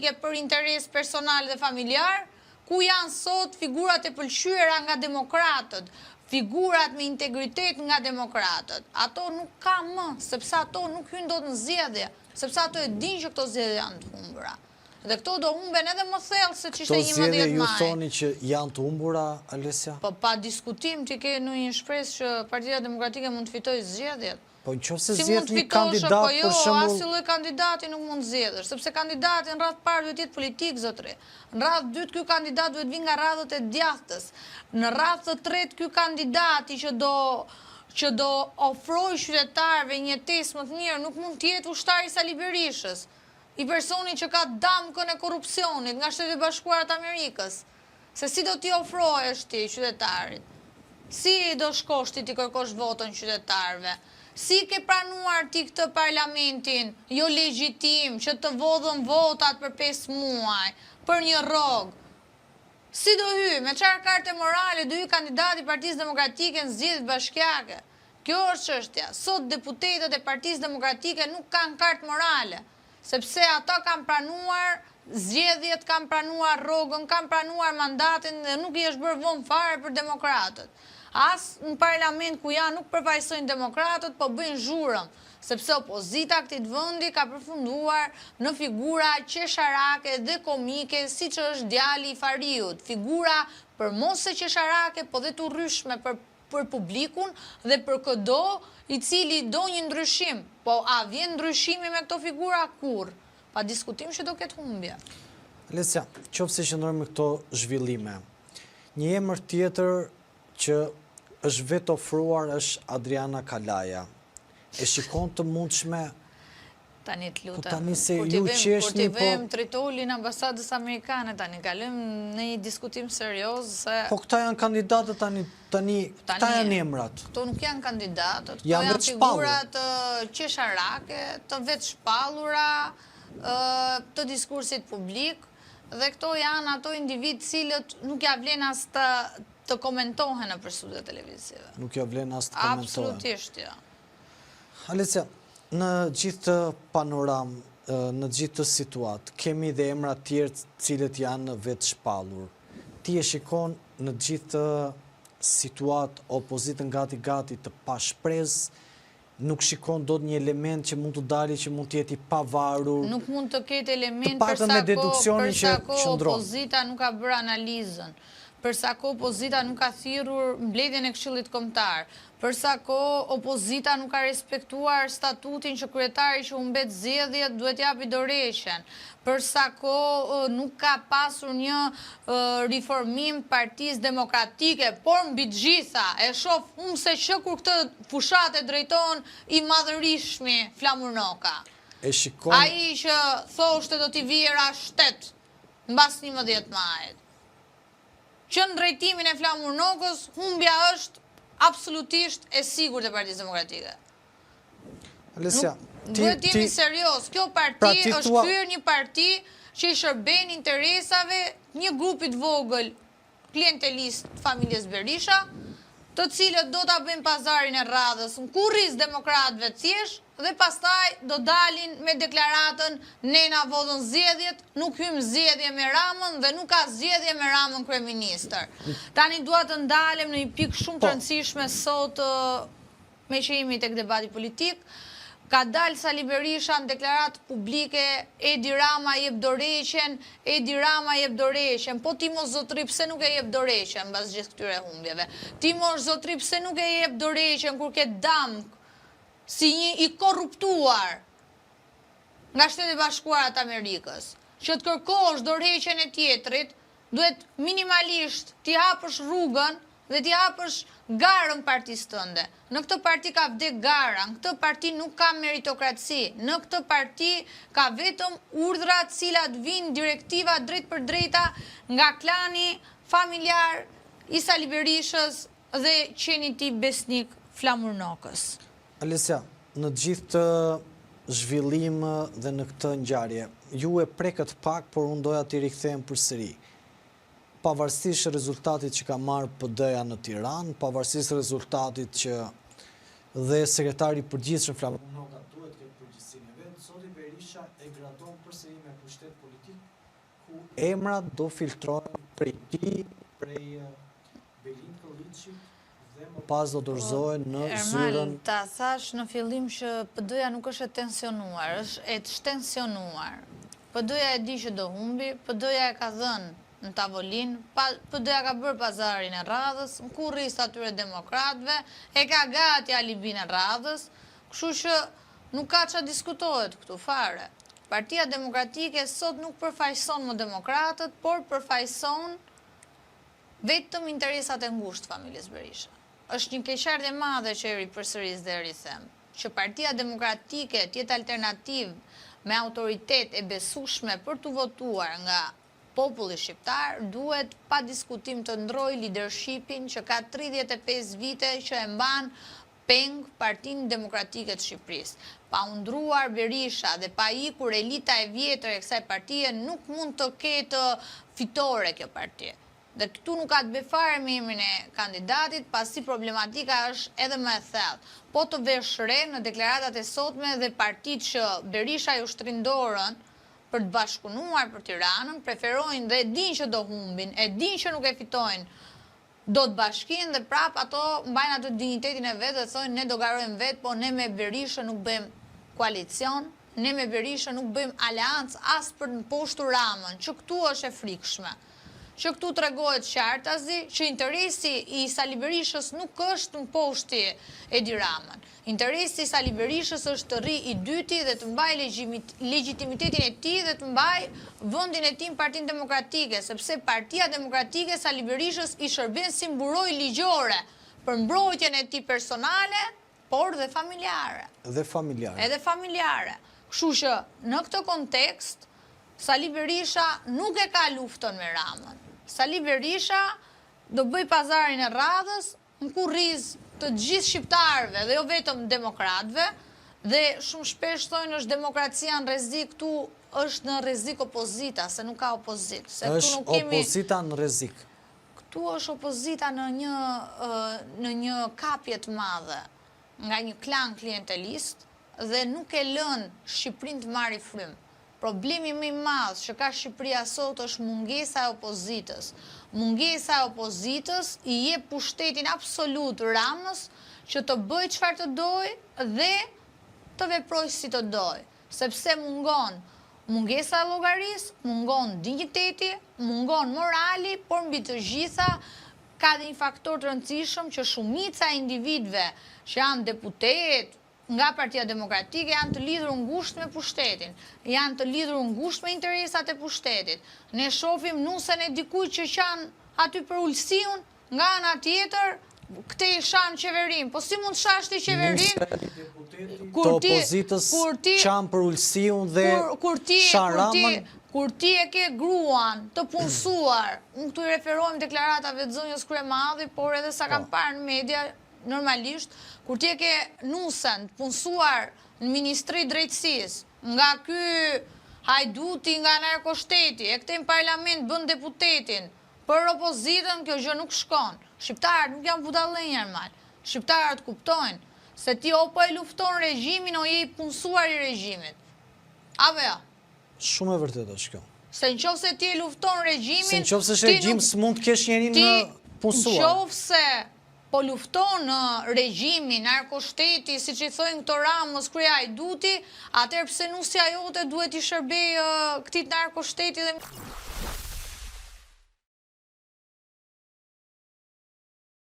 Demokratike për interes personal dhe familjar? Ku janë sot figurat e pëlqyera nga demokratët, figurat me integritet nga demokratët? Ato nuk ka më, sepse ato nuk hyjnë dot në zgjedhje, sepse ato e dinë që këto zgjedhje janë të humbura. Dhe këto do humben edhe më thellë se ç'ishte 11 maji. Këto zgjedhje ju thoni që janë të humbura, Alesia? Po pa diskutim, ti ke ndonjë shpresë që Partia Demokratike mund të fitojë zgjedhjet. Po në qoftë se zgjedh një kandidat po jo, për shembull... Asnjë lloj kandidati nuk mund të zgjedhësh, sepse kandidati në radhë të parë duhet të jetë politik, zotëri. Në radhë të dytë ky kandidat duhet të vijë nga radhët e djathtës. Në radhë të tretë ky kandidati që do që do ofrojë qytetarëve një jetesë më të mirë, nuk mund të jetë ushtar i Sali Berishës. I personit që ka damkën e korrupsionit nga Shtetet e Bashkuara të Amerikës. Se si do t'i ofrohesh ti qytetarit? Si do shkosh ti t'i kërkosh votën qytetarëve? Si ke pranuar ti këtë parlamentin jo legjitim që të vodhën votat për 5 muaj, për një rrogë? Si do hyjë, me çfarë karte morale do hyjë kandidati i Partisë Demokratike në zgjedhjet bashkiake? Kjo është çështja. Sot deputetët e Partisë Demokratike nuk kanë kartë morale, sepse ata kanë pranuar zgjedhjet, kanë pranuar rrogën, kanë pranuar mandatin dhe nuk i është bërë vonë fare për demokratët. As në parlament ku janë nuk përfaqësojnë demokratët, po bëjnë zhurmë, sepse opozita e këtij vendi ka përfunduar në figura qesharake dhe komike siç është djali i Fariut, figura për mos se qesharake, po dhe të urryeshme për për publikun dhe për këdo i cili do një ndryshim, po a vjen ndryshimi me këto figura? Kurrë. Pa diskutim që do ketë humbje. Alesia, qoftë se qëndrojmë me këto zhvillime, një emër tjetër që është vetëofruar është Adriana Kalaja. E shikon të mundshme Tani të lutem. Po tani se ju qeshni po... Kur t'i vëmë tritolin ambasadës amerikane, tani kalojmë në një diskutim serioz se... Po këta janë kandidatët tani, tani, këta janë emrat. Këto nuk janë kandidatët, këto janë figura të qesharake, të vetëshpallura, të diskursit publik, dhe këto janë ato individë të cilët nuk ia vlen as të të komentohen nëpër studio televizive. Nuk ia vlen as të komentohen. Absolutisht, jo. Alesia, në gjithë këtë panoramë, në gjithë këtë situatë, kemi dhe emra të tjerë të cilët janë vetëshpallur. Ti e shikon në gjithë këtë situatë opozitën gati gati të pashpresë, nuk shikon dot një element që mund të dali që mund të jetë i pavarur. Nuk mund të ketë element për sa kohë për sa kohë opozita nuk ka bërë analizën, për sa kohë opozita nuk ka thirrur mbledhjen e Këshillit Kombëtar, për sa kohë opozita nuk ka respektuar statutin që kryetari që humbet zgjedhjet duhet të japi dorëheqjen, për sa kohë nuk ka pasur një riformim të Partisë Demokratike, por mbi të gjitha, e shoh humbëse që kur këtë fushatë e drejton i madhërishmi Flamur Noka. E shikon. Ai që thoshte do t'i vijë era shtet mbas 11 majit. Që në drejtimin e Flamur Nokës, humbja është absolutisht e sigurt e Partisë Demokratike. Alesia, ti duhet të jemi serioz. Kjo parti pra, është kthyer një parti që i shërben interesave një grupi të vogël klientelist të familjes Berisha, të cilët do ta bëjnë pazarin e radhës në kurriz demokratëve të thjeshtë dhe pastaj do dalin me deklaratën ne na vodhën zgjedhjet, nuk hyjmë zgjedhje me Ramën dhe nuk ka zgjedhje me Ramën kryeministër. Tani dua të ndalem në një pikë shumë të po. rëndësishme sot Meqë jemi tek debati politik, ka dalë Sali Berisha në deklaratë publike, Edi Rama jep dorëheqjen, Edi Rama jep dorëheqjen, po ti mos zotëri pse nuk e jep dorëheqjen mbas gjithë këtyre humbjeve? Ti mos zotëri pse nuk e jep dorëheqjen kur ke damkë si një i korruptuar nga Shtetet e Bashkuara të Amerikës? Që të kërkosh dorëheqjen e tjetrit, Duhet minimalisht t'i hapësh rrugën dhe t'i hapësh garën partisë tënde. Në këtë parti ka vdek gara, në këtë parti nuk ka meritokraci, në këtë parti ka vetëm urdhra të cilat vijnë direktiva drejtpërdrejta nga klani familjar i Sali Berishës dhe qenit tij besnik Flamur Nokës. Alesia, në gjithë këtë zhvillim dhe në këtë ngjarje, ju e prekët pak, por unë doja t'i rikthehem përsëri. Pavarësisht rezultatit që ka marrë PD-ja në Tiranë, pavarësisht rezultatit që dhe sekretari i përgjithshëm Flamur Noka duhet të ketë përgjegjësinë e vet, zoti Berisha e gradon përsëri me pushtet politik. ku emrat do filtrohen prej tij, prej Belind Këlliçit dhe më pas do dorëzohen në zyrën. Ermal, ta thashë në fillim që PD-ja nuk është e tensionuar, është e çtensionuar. PD-ja e di që do humbi, PD-ja e ka dhënë në tavolinë, PD-ja ka bërë pazarin e radhës, në kurriz të atyre demokratëve, e ka gati alibinë e radhës, kështu që nuk ka ça diskutohet këtu fare. Partia Demokratike sot nuk përfaqëson më demokratët, por përfaqëson vetëm interesat e ngushtë të familjes Berisha. Është një keqardhje e madhe që e ripërsëris dhe e rithem, që Partia Demokratike të jetë alternativë me autoritet e besueshme për t'u votuar nga populli shqiptar, duhet pa diskutim të ndrojë lidershipin që ka 35 vite që e mban peng Partinë Demokratike të Shqipërisë. Pa u ndrruar Berisha dhe pa ikur elita e vjetër e kësaj partie nuk mund të ketë fitore kjo parti. Dhe këtu nuk ka të bëjë fare me emrin e kandidatit, pasi problematika është edhe më e thellë. Po të vesh re në deklaratat e sotme dhe partitë që Berisha ju shtrin dorën për të bashkëpunuar për Tiranën, preferojnë dhe e dinë që do humbin, e dinë që nuk e fitojnë dot bashkinë dhe prapë ato mbajnë atë dinjitetin e vet dhe thonë ne do garojmë vetë, po ne me Berishën nuk bëjmë koalicion, ne me Berishën nuk bëjmë aleancë as për të mposhtur Ramën, që këtu është e frikshme. Që këtu tregohet qartazi që interesi i Sali Berishës nuk është të mposhti Edi Ramën. Interesi i Sali Berishës është të rrijë i dyti dhe të mbajë legjitimitetin e tij dhe të mbajë vendin e tij në Partinë Demokratike, sepse Partia Demokratike Sali Berishës i shërben si mburojë ligjore për mbrojtjen e tij personale, por dhe familjare. Dhe familjare. Edhe familjare. Kështu që në këtë kontekst, Sali Berisha nuk e ka luftën me Ramën. Sali Berisha do bëjë pazarin e radhës në kurriz të gjithë shqiptarëve dhe jo vetëm demokratëve dhe shumë shpesh thonë është demokracia në rrezik, këtu është në rrezik opozita, se nuk ka opozitë, se këtu nuk kemi Është opozita në rrezik. Këtu është opozita në një në një kapje të madhe nga një klan klientelist dhe nuk e lënë Shqipërinë të marri frymë. Problemi më i madh që ka Shqipëria sot është mungesa e opozitës. Mungesa e opozitës i jep pushtetin absolut Ramës që të bëjë çfarë të dojë dhe të veprojë si të dojë. Sepse mungon mungesa e llogarisë, mungon dinjiteti, mungon morali, por mbi të gjitha ka dhe një faktor të rëndësishëm që shumica e individëve që janë deputetë nga Partia Demokratike janë të lidhur ngushtë me pushtetin, janë të lidhur ngushtë me interesat e pushtetit. Ne shofim nusen e dikujt që qan aty për Ulsiun, Nga ana tjetër, këtej shan qeverinë. Po si mund të shash ti qeverinë kur ti opozitës qan për Ulsiun dhe shan Ramën? Kur ti e ke gruan të punësuar, unë këtu i referohem deklaratave të zonjës Kryemadhi, por edhe sa kam po. parë në media, normalisht, kur ti e ke nusen të punësuar në Ministri Drejtësisë, nga ky hajduti nga narkoshteti, e këtej në parlament bën deputetin, Për opozitën kjo gjë nuk shkon. Shqiptarët nuk janë budallenj Ermal. Shqiptarët kuptojnë se ti o po e lufton regjimin o je i punësuar i regjimit. Apo jo? Shumë e vërtetë është kjo. Se në qoftë se ti e lufton regjimin, Se në qoftë se është regjim s'mund të kesh njerin të punësuar. Në qoftë se po lufton regjimin, narkoshteti, siç i thojnë këto Ramës, kryehajduti, atëherë pse nusja jote duhet t'i shërbejë këtij narkoshteti dhe.